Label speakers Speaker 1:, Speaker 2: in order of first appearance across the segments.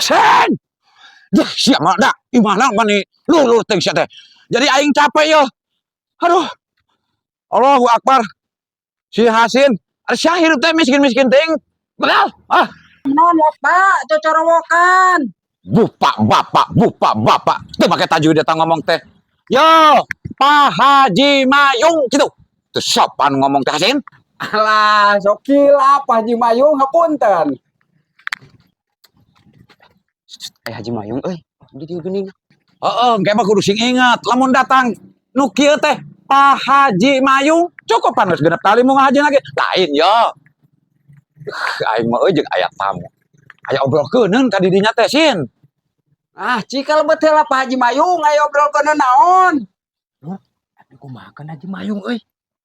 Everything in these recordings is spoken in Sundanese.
Speaker 1: Sen. Duh, sia mah da, imahna mani lulur teh sia teh. Jadi aing capek yo. Aduh. Allahu Akbar. Si Hasin, ada sia hirup teh miskin-miskin ting. Betul? Ah,
Speaker 2: Naon, Pak, cocorowokan.
Speaker 1: Bupak bapak, bupak bapak. Tuh pakai tajwid datang ngomong teh. Yo, Pak Haji Mayung gitu. Tuh sopan ngomong teh, Hasin.
Speaker 2: Alah, sok hilap, Pak Haji Mayung, hapunten.
Speaker 3: Eh, Haji Mayung euy. Di dieu geuning.
Speaker 1: Heeh, engke mah kudu sing ingat. Lamun datang nu kieu teh Pak Haji Mayung, cukup pan geus 6 kali mau ngaji lagi. Lain yo. Aing mah euy jeung aya tamu. Aya obrolkeuneun ka didinya teh, Sin.
Speaker 2: Ah, cik lebet heula Pak Haji Mayung, ayo obrolkeun naon.
Speaker 3: Tapi kumaha kan Haji Mayung euy?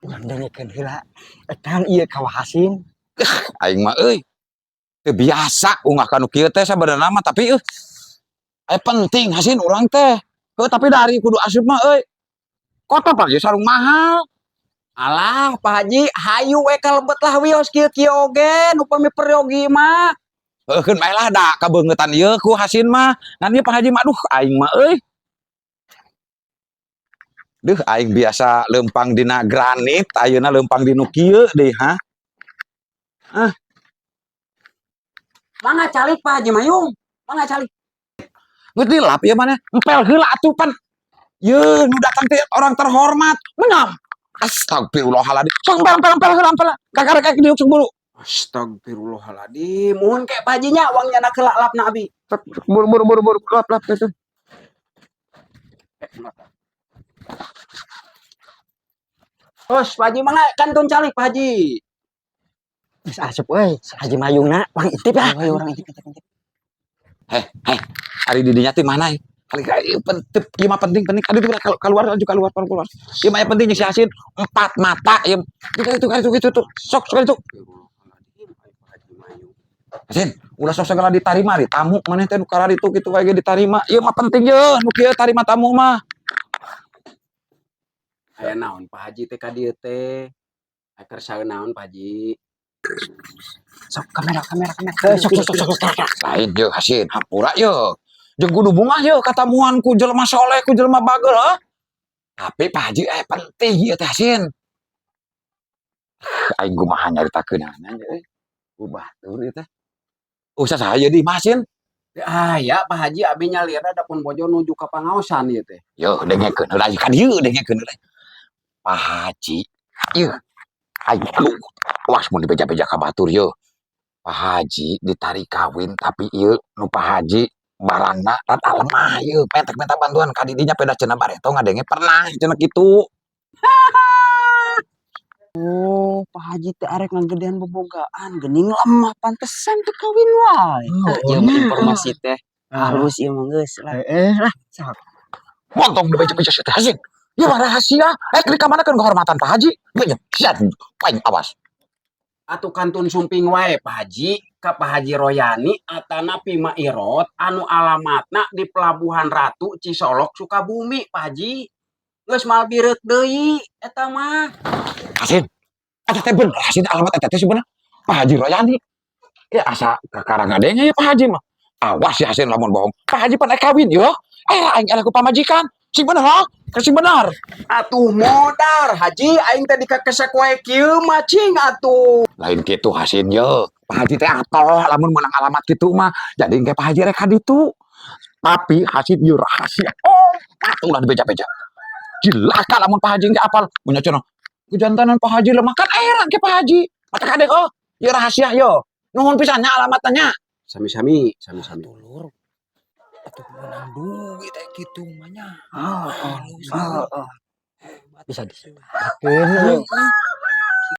Speaker 3: Urang dengekeun heula. Etan ieu ka Hasin.
Speaker 1: Aing mah euy. Teu biasa ungah ka nu kieu teh sabenerna mah, tapi aya penting, Hasin, urang teh. Heuh, tapi dari kudu asup mah euy. Kotor pak sarung mahal.
Speaker 2: Alah, Pak Haji, hayu we kalebet lah, wios kieu-kieu oge, nu pami peryogi mah.
Speaker 1: Heuh, keun bae lah, da kabeungeutan ieu ku Hasin mah. Ngan ieu Pak Haji mah, aduh, aing mah euy. Duh, aing biasa lempang dina granit, ayeuna lempang di nu kieu deui, ha. Ah.
Speaker 2: Mangga calik, Pak Haji Mayung. Mangga calik.
Speaker 1: Geus dilap ieu maneh. Empel heula atuh pan. Ye, nu datang teh orang terhormat. Menyam. Astagfirullahaladzim. Sok empel, empel, empel heula, empel. Kakara kayak diuk sok buru.
Speaker 2: Astagfirullahaladzim. Muhun kayak Pak Haji nya uang nyana heula lapna abi.
Speaker 1: Sok buru buru buru buru, lap lap itu.
Speaker 2: Eh, terus Pak Haji, mangga kantun calik, Pak Haji.
Speaker 3: Geus asup euy, Haji Mayungna, urang intip ya. Ayo urang intip, intip, intip.
Speaker 1: Heh, heh. Ari didinya teh mana ya? Kali kali penting, ieu mah penting penting. Aduh, tuh keluar aja, keluar keluar keluar. Ieu mah yang penting si Hasin empat mata ieu. Itu itu itu itu tuh. Sok sok itu. Hasin, ulah sok segala ditarima di tamu maneh teh nu kararitu kitu wae ge ditarima. Ieu mah penting ye, nu kieu tarima tamu mah.
Speaker 2: Aya naon Pak Haji teh ka dieu teh? Aya kersa naon, Pak Haji?
Speaker 3: Sok kamera, kamera, kamera.
Speaker 1: Eh, sok sok sok sok sok. Lain ye, Hasin, hampura ye. Jeung kudu bungah ye katamuan ku jelema soleh, ku jelema bageur, heuh. Tapi Pak Haji, eh, penting ieu teh, Hasin. Aing kumaha nyaritakeunana euy. Ku batur ieu teh. Usah saya di Hasin.
Speaker 2: Ah ya, Pak Haji, abi nyalira da pun bojo nuju ka pangaosan ieu teh.
Speaker 1: Yo, dengekeun heula ka dieu, dengekeun heula. Pak Haji, ieu aing, aduh, awas mun dibeja-beja ka batur ye. Pak Haji ditarik kawin, tapi ieu nu Pak Haji barangna rada lemah ieu, mentek minta bantuan ka didinya peda cenah bareto ngadenge pernah cenah kitu.
Speaker 3: Oh, Pak Haji teh arek ngagedean bobogaan, geuning lemah, pantesan teu kawin wae.
Speaker 1: Oh,
Speaker 3: Ieu mah informasi teh halus ieu mah, geus lah.
Speaker 4: Eh lah, sok.
Speaker 1: Montong dibeja-beja sia teh, Hasin. Ieu mah rahasia. Eh, di kamana kan kehormatan Pak Haji. Geus sia paing awas.
Speaker 2: Atuh kantun sumping wae, Pak Haji, ka Pak Haji Royani atanapi Ma Irot anu alamatna di Pelabuhan Ratu, Cisolok, Sukabumi, Pak Haji. Geus moal bireuk deui eta mah.
Speaker 1: Hasin. Eta teh bener, Hasin, alamat eta teh sebenarnya Pak Haji Royani. Ya asa kakara ngadenge ya Pak Haji mah. Awas ya, Hasin, lamun bohong. Pak Haji pan kawin yo. Eh, aing eleh ku pamajikan. Sing bener ha? Sing bener.
Speaker 2: Atuh modar, Haji, aing teh dikakesek wae kieu mah cing atuh.
Speaker 1: Lain kitu, Hasin, yo. Pak Haji teh atoh lamun menang alamat kitu mah. Jadi engke Pak Haji rek ka ditu. Tapi Hasin ieu rahasia. Oh, atuh ulah dibeja-beja. Cilaka lamun Pak Haji engke apal. Punya cenah. Kejantanan Pak Haji lemah kan era ke Pak Haji. Mata kade oh, ieu rahasia yo. Nuhun pisan nya alamatnya.
Speaker 2: Sami-sami, sami-sami.
Speaker 1: Dulur. Atuh menang duit eh kitu mah nya.
Speaker 3: Oh,
Speaker 1: Halus.
Speaker 3: oh. Bisa disebarkeun.